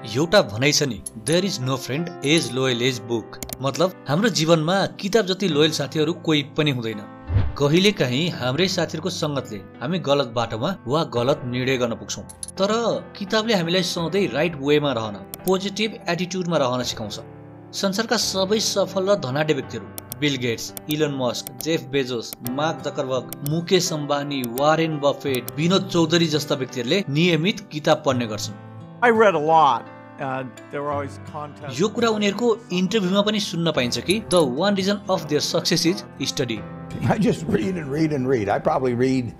एउटा भनाइ छ नि, there is no friend as loyal as book. मतलब हाम्रो जीवनमा किताब जति लोयल साथीहरू कोही पनि हुँदैन। कहिलेकाहीँ हाम्रै साथीहरूको संगतले हामी गलत बाटोमा वा गलत निर्णय गर्न पुग्छौँ, तर किताबले हामीलाई सधैँ राइट वेमा रहन, पोजिटिभ एटिट्युडमा रहन सिकाउँछ। संसारका सबै सफल र धनाढ्य व्यक्तिहरू, Bill Gates, Elon Musk, Jeff Bezos, Mark Zuckerberg, Mukesh Ambani, Warren Buffett, Binod Chaudhary जस्ता व्यक्तिहरूले नियमित किताब पढ्ने गर्छन्। I read a lot. There were always contests. यो कुरा उनीहरूको इन्टरभ्यूमा पनि सुन्न पाइन्छ कि the one reason of their success is study. I just read and read and read. I probably read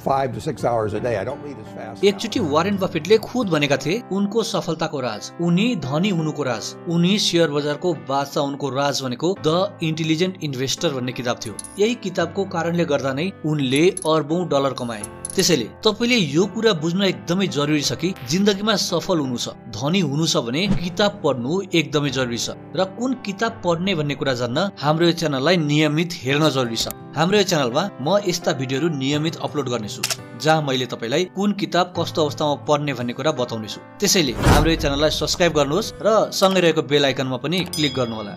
5 to 6 hours a day. I don't read as fast. एकचोटि Warren बफेटले खुद भनेका थिए उनको सफलताको राज, उनी धनी हुनुको राज, उनी शेयर बजारको बादशाह उनको राज भनेको द इन्टेलिजेन्ट इन्भेस्टर भन्ने किताब थियो। यही किताबको कारणले गर्दा नै उनले अरबौं डलर कमाए। त्यसैले तपाईले यो कुरा बुझ्न एकदमै जरुरी छ कि जिन्दगीमा सफल हुनु छ, धनी हुनु छ भने किताब पढ्नु एकदमै जरुरी छ। र कुन किताब पढ्ने भन्ने कुरा जान्न हाम्रो यो च्यानललाई नियमित हेर्न जरुरी छ। हाम्रो यो च्यानलमा म यस्ता भिडियोहरू नियमित अपलोड गर्नेछु जहाँ मैले तपाईलाई कुन किताब कस्तो अवस्थामा पढ्ने भन्ने कुरा बताउनेछु। त्यसैले हाम्रो यो च्यानललाई सब्स्क्राइब गर्नुहोस् र सँगै रहेको बेल आइकनमा पनि क्लिक गर्नुहोला।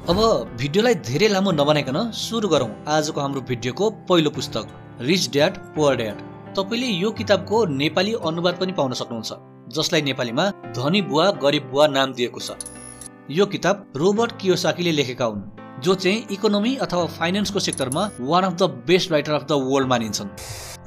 अब भिडियोलाई धेरै लामो नबनाइकन सुरु गरौँ आजको हाम्रो भिडियोको पहिलो पुस्तक, रिच ड्याड पुअर ड्याड। तपाईले यो किताबको नेपाली अनुवाद पनि पाउन सक्नुहुन्छ, जसलाई नेपालीमा धनी बुवा गरिब बुवा नाम दिएको छ। यो किताब रोबर्ट कियोसाकीले लेखेका हुन्, जो चाहिँ इकोनोमी अथवा फाइनेन्सको सेक्टरमा one of the best writer of the world मानिन्छन्।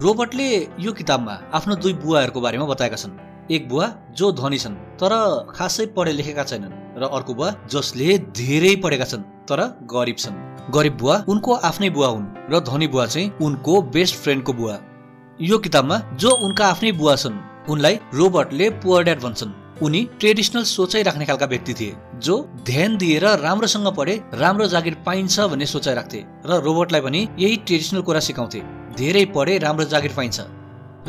रोबर्टले यो किताबमा आफ्नो दुई बुवाहरूको बारेमा बताएका छन्। एक बुवा जो धनी छन् तर खासै पढे लेखेका छैनन्, र अर्को बुवा जसले धेरै पढेका छन् तर गरिब छन्। गरिब बुवा उनको आफ्नै बुवा हुन् र धनी बुवा चाहिँ उनको बेस्ट फ्रेन्डको बुवा। यो किताबमा जो उनका आफ्नै बुवा छन् उनलाई रोबर्टले पुअर ड्याड भन्छन्। उनी ट्रेडिसनल सोचाइ राख्ने खालका व्यक्ति थिए, जो ध्यान दिएर राम्रोसँग पढे राम्रो जागिर पाइन्छ भन्ने सोचाइ राख्थे, र रोबर्टलाई पनि यही ट्रेडिसनल कुरा सिकाउँथे, धेरै पढे राम्रो जागिर पाइन्छ।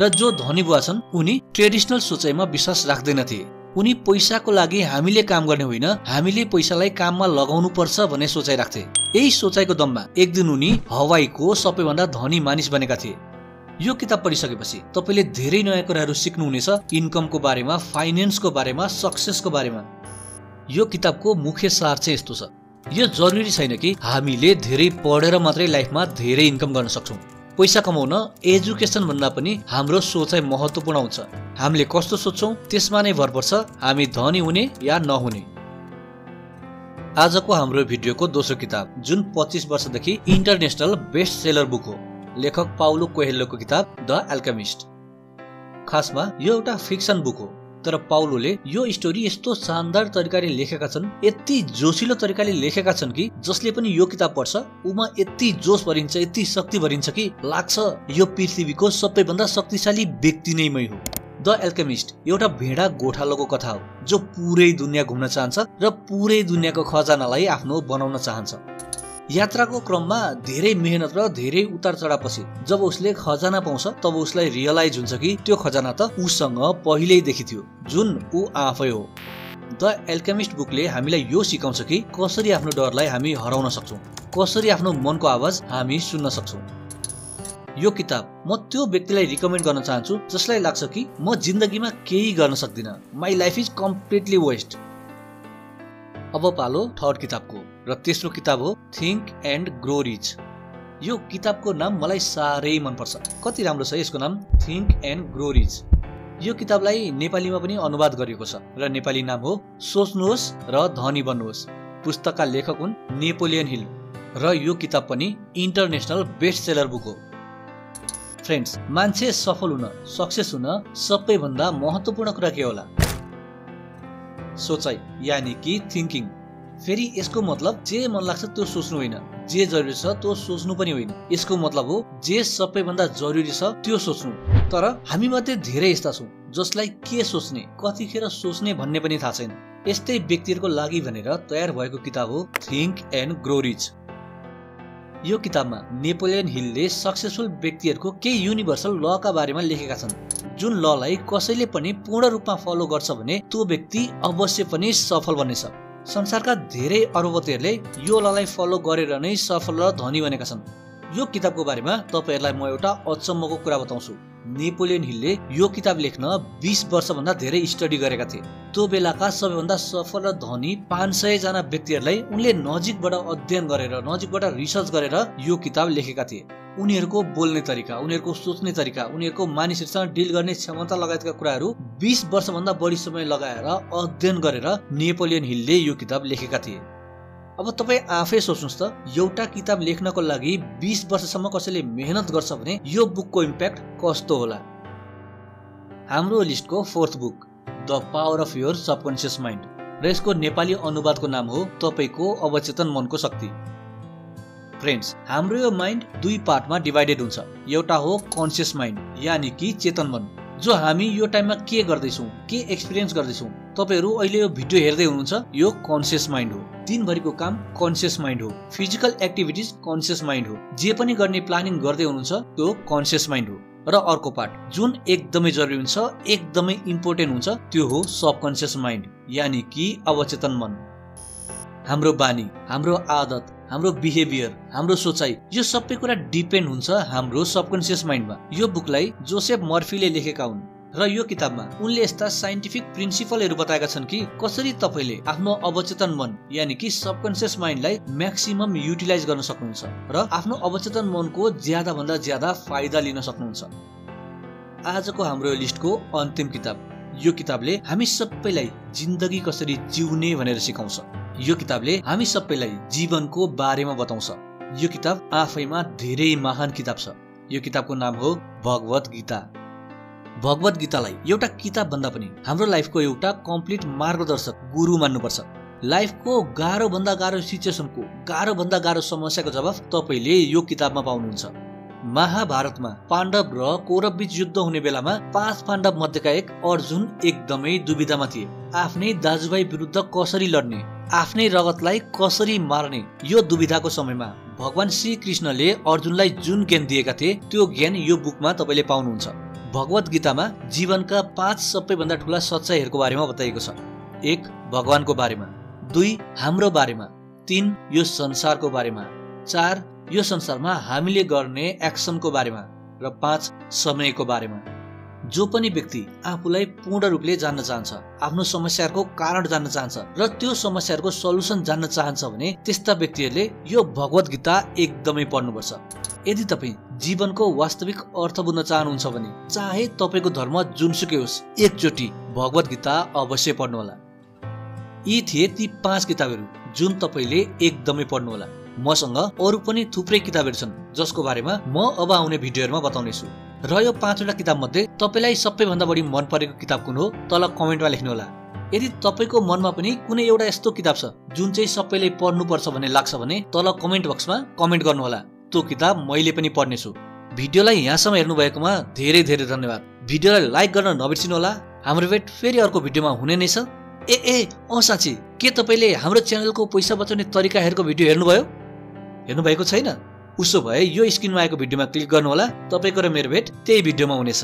र जो धनी बुवा छन् उनी ट्रेडिसनल सोचाइमा विश्वास राख्दैनथे। उनी पैसाको लागि हामीले काम गर्ने होइन, हामीले पैसालाई काममा लगाउनु पर्छ भन्ने सोचाइ राख्थे। यही सोचाइको दममा एक दिन उनी हवाईको सबैभन्दा धनी मानिस बनेका थिए। यो किताब पढिसकेपछि तपाईले धेरै नयाँ कुराहरू सिक्नुहुनेछ, इन्कमको बारेमा, फाइनेन्सको बारेमा, सक्सेसको बारेमा। यो किताबको मुख्य सार चाहिँ यस्तो छ, यो जरुरी छैन कि हामीले धेरै पढेर मात्रै लाइफमा धेरै इन्कम गर्न सक्छौँ। पैसा कमाउन एजुकेसन भन्दा पनि हाम्रो सोचाइ महत्त्वपूर्ण हुन्छ। हामीले कस्तो सोच्छौँ त्यसमा नै भर पर्छ हामी धनी हुने या नहुने। आजको हाम्रो भिडियोको दोस्रो किताब, जुन 25 वर्षदेखि इन्टरनेसनल बेस्ट सेलर बुक हो, लेखक पाउलो कोएल्होको किताब द अल्केमिस्ट। खासमा यो एउटा फिक्सन बुक हो, तर पाउलोले यो स्टोरी यस्तो शानदार तरिकाले लेखेका छन्, यति जोसिलो तरिकाले लेखेका छन् कि जसले पनि यो किताब पढ्छ उमा यति जोस भरिन्छ, यति शक्ति भरिन्छ कि लाग्छ यो पृथ्वीको सबैभन्दा शक्तिशाली व्यक्ति नै मै हो। द अल्केमिस्ट एउटा भेडा गोठालोको कथा हो, जो पुरै दुनियाँ घुम्न चाहन्छ र पुरै दुनियाँको खजानालाई आफ्नो बनाउन चाहन्छ। यात्राको क्रममा धेरै मेहनत र धेरै उतार चढावपछि जब उसले खजाना पाउँछ तब उसलाई रियलाइज हुन्छ कि त्यो खजाना त उसँग पहिल्यैदेखि थियो, जुन ऊ आफै हो। द अल्केमिस्ट बुकले हामीलाई यो सिकाउँछ कि कसरी आफ्नो डरलाई हामी हराउन सक्छौँ, कसरी आफ्नो मनको आवाज हामी सुन्न सक्छौँ। यो किताब म त्यो व्यक्तिलाई रिकमेन्ड गर्न चाहन्छु जसलाई लाग्छ कि म जिन्दगीमा केही गर्न सक्दिनँ, my life is completely waste. अब पालो थर्ड किताबको, र तेस्रो किताब हो थिङ्क एन्ड ग्रो रिच। यो किताबको नाम मलाई साह्रै मनपर्छ, कति राम्रो छ यसको नाम, थिङ्क एन्ड ग्रो रिच। यो किताबलाई नेपालीमा पनि अनुवाद गरिएको छ र नेपाली नाम हो सोच्नुहोस् र धनी बन्नुहोस्। पुस्तकका लेखक हुन् नेपोलियन हिल, र यो किताब पनि इन्टरनेसनल बेस्ट सेलर बुक हो। फ्रेन्ड्स, मान्छे सफल हुन, सक्सेस हुन सबैभन्दा महत्त्वपूर्ण कुरा के होला? सोचाइ, यानि कि थिङ्किङ। फेरि यसको मतलब जे मन लाग्छ त्यो सोच्नु होइन, जे जरुरी छ त्यो सोच्नु पनि होइन। यसको मतलब हो जे सबैभन्दा जरुरी छ त्यो सोच्नु। तर हामी मध्ये धेरै यस्ता छौँ जसलाई के सोच्ने, कतिखेर सोच्ने भन्ने पनि थाहा छैन। यस्तै व्यक्तिहरूको लागि भनेर तयार भएको किताब हो थिङ्क एन्ड ग्रो रिच। यो किताबमा नेपोलियन हिलले सक्सेसफुल व्यक्तिहरूको केही युनिभर्सल लका बारेमा लेखेका छन्, जुन ललाई कसैले पनि पूर्ण रूपमा फलो गर्छ भने त्यो व्यक्ति अवश्य पनि सफल बन्नेछ। संसारका धेरै अरबपतिहरूले यो ललाई फलो गरेर नै सफल र धनी बनेका छन्। यो किताबको बारेमा तपाईहरुलाई म एउटा अचम्मको कुरा बताउँछु। नेपोलियन हिलले यो किताब लेख्न 20 वर्षभन्दा धेरै स्टडी गरेका थिए। त्यो बेलाका सबैभन्दा सफल र धनी 500 जना व्यक्तिहरुलाई उनले नजिकबाट अध्ययन गरेर नजिकबाट रिसर्च गरेर यो किताब लेखेका थिए। उनीहरुको बोल्ने तरिका, उनीहरुको सोच्ने तरिका, उनीहरुको मानिसहरुसँग डिल गर्ने क्षमता लगायतका कुराहरु 20 वर्षभन्दा बढी समय लगाएर अध्ययन गरेर नेपोलियन हिलले यो किताब लेखेका थिए। अब तपाई आफै सोच्नुस् त, एउटा किताब लेख्नको लागि 20 वर्षसम्म कसैले मेहनत गर्छ भने यो बुकको इम्प्याक्ट कस्तो होला। हाम्रो लिस्टको fourth book the power of your subconscious mind र यसको नेपाली अनुवादको नाम हो तपाईको अवचेतन मनको शक्ति। फ्रेन्ड्स, हाम्रो यो माइन्ड दुई पार्टमा डिभाइडेड हुन्छ। एउटा हो कन्सियस माइन्ड यानी कि चेतन मन, जो हामी यो टाइममा के गर्दैछौँ, के एक्सपिरियन्स गर्दैछौँ। तपाईहरु अहिले यो भिडियो हेर्दै हुनुहुन्छ, यो कन्सियस माइन्ड हो। दिनभरिको काम कन्सियस माइन्ड हो। फिजिकल एक्टिभिटिज कन्सियस माइन्ड हो। जे पनि गर्ने प्लानिङ गर्दै हुनुहुन्छ त्यो कन्सियस माइन्ड हो। र अर्को पार्ट जुन एकदमै जरुरी हुन्छ, एकदमै इम्पोर्टेन्ट हुन्छ, त्यो हो सबकन्सियस माइन्ड यानी कि अवचेतन मन। हाम्रो बानी, हाम्रो आदत, हाम्रो बिहेभियर, हाम्रो सोचाइ, यो सबै कुरा डिपेन्ड हुन्छ हाम्रो सबकन्सियस माइन्डमा। यो बुकलाई जोसेफ मर्फीले लेखेका हुन् र यो किताबमा उनले यस्ता साइन्टिफिक प्रिन्सिपलहरू बताएका छन् कि कसरी तपाईले आफ्नो अवचेतन मन यानी कि सबकन्सियस माइन्डलाई म्याक्सिमम युटिलाइज गर्न सक्नुहुन्छ र आफ्नो अवचेतन मनको ज्यादा भन्दा ज्यादा फाइदा लिन सक्नुहुन्छ। आजको हाम्रो लिस्टको अन्तिम किताब, यो किताबले हामी सबैलाई जिन्दगी कसरी जिउने भनेर सिकाउँछ। यो किताबले हामी सबैलाई जीवनको बारेमा बताउँछ। यो किताब आफैमा धेरै महान किताब छ। यो किताबको नाम हो भगवत गीता। भगवत गीतालाई एउटा किताब भन्दा पनि हाम्रो लाइफको एउटा कम्प्लिट मार्गदर्शक गुरु मान्नुपर्छ। लाइफको गाह्रो भन्दा गाह्रो सिचुएसनको, गाह्रो भन्दा गाह्रो समस्याको जवाफ तपाईले यो किताबमा पाउनुहुन्छ। महाभारतमा पाण्डव र कौरव बीच युद्ध हुने बेलामा 5 पाण्डव मध्येका एक अर्जुन एकदमै दुविधामा थिए। आफ्नै दाजुभाइ विरुद्ध कसरी लड्ने, आफ्नै रगतलाई कसरी मार्ने, यो दुविधाको समयमा भगवान श्री कृष्णले अर्जुनलाई जुन ज्ञान दिएका थिए त्यो ज्ञान यो बुकमा तपाईले पाउनुहुन्छ। भगवत गीतामा जीवनका 5 सबैभन्दा ठूला सच्चाइहरूको बारेमा बताइएको छ। 1 भगवानको बारेमा, 2 हाम्रो बारेमा, 3 यो संसारको बारेमा, 4 यो संसारमा हामीले गर्ने एक्सनको बारेमा र 5 समयको बारेमा। जो पनि व्यक्ति आफूलाई पूर्ण रूपले जान्न चाहन्छ, आफ्नो समस्याहरूको कारण जान्न चाहन्छ र त्यो समस्याहरूको सल्युसन जान्न चाहन्छ भने त्यस्ता व्यक्तिहरूले यो भगवत गीता एकदमै पढ्नुपर्छ। यदि तपाईँ जीवनको वास्तविक अर्थ बुझ्न चाहनुहुन्छ भने चाहे तपाईको धर्म जुनसुकै होस्, एकचोटि भगवत गीता अवश्य पढ्नुहोला। यी थिए ती 5 किताबहरू जुन तपाईले एकदमै पढ्नुहोला। मसँग अरू पनि थुप्रै किताबहरू छन् जसको बारेमा म अब आउने भिडियोहरुमा बताउनेछु। र यो 5वटा किताब मध्ये तपाईलाई सबैभन्दा बढी मन परेको किताब कुन हो तल कमेन्टमा लेख्नुहोला। यदि तपाईको मनमा पनि कुनै एउटा यस्तो किताब छ जुन चाहिँ सबैले पढ्नुपर्छ भन्ने लाग्छ भने तल कमेन्ट बक्समा कमेन्ट गर्नुहोला। त्यो किताब मैले पनि पढ्नेछु। भिडियोलाई यहाँसम्म हेर्नु भएकोमा धेरै धेरै धन्यवाद। भिडियोलाई लाइक गर्न नबिर्सिनु होला। हाम्रो भेट फेरि अर्को भिडियोमा हुने नै छ। साँच्चै के तपाईले हाम्रो च्यानलको पैसा बचाउने तरिकाहरूको भिडियो हेर्नुभयो? हेर्नु भएको छैन? उसो भए यो स्क्रिनमा आएको भिडियोमा क्लिक गर्नुहोला। तपाईको र मेरो भेट त्यही भिडियोमा हुनेछ।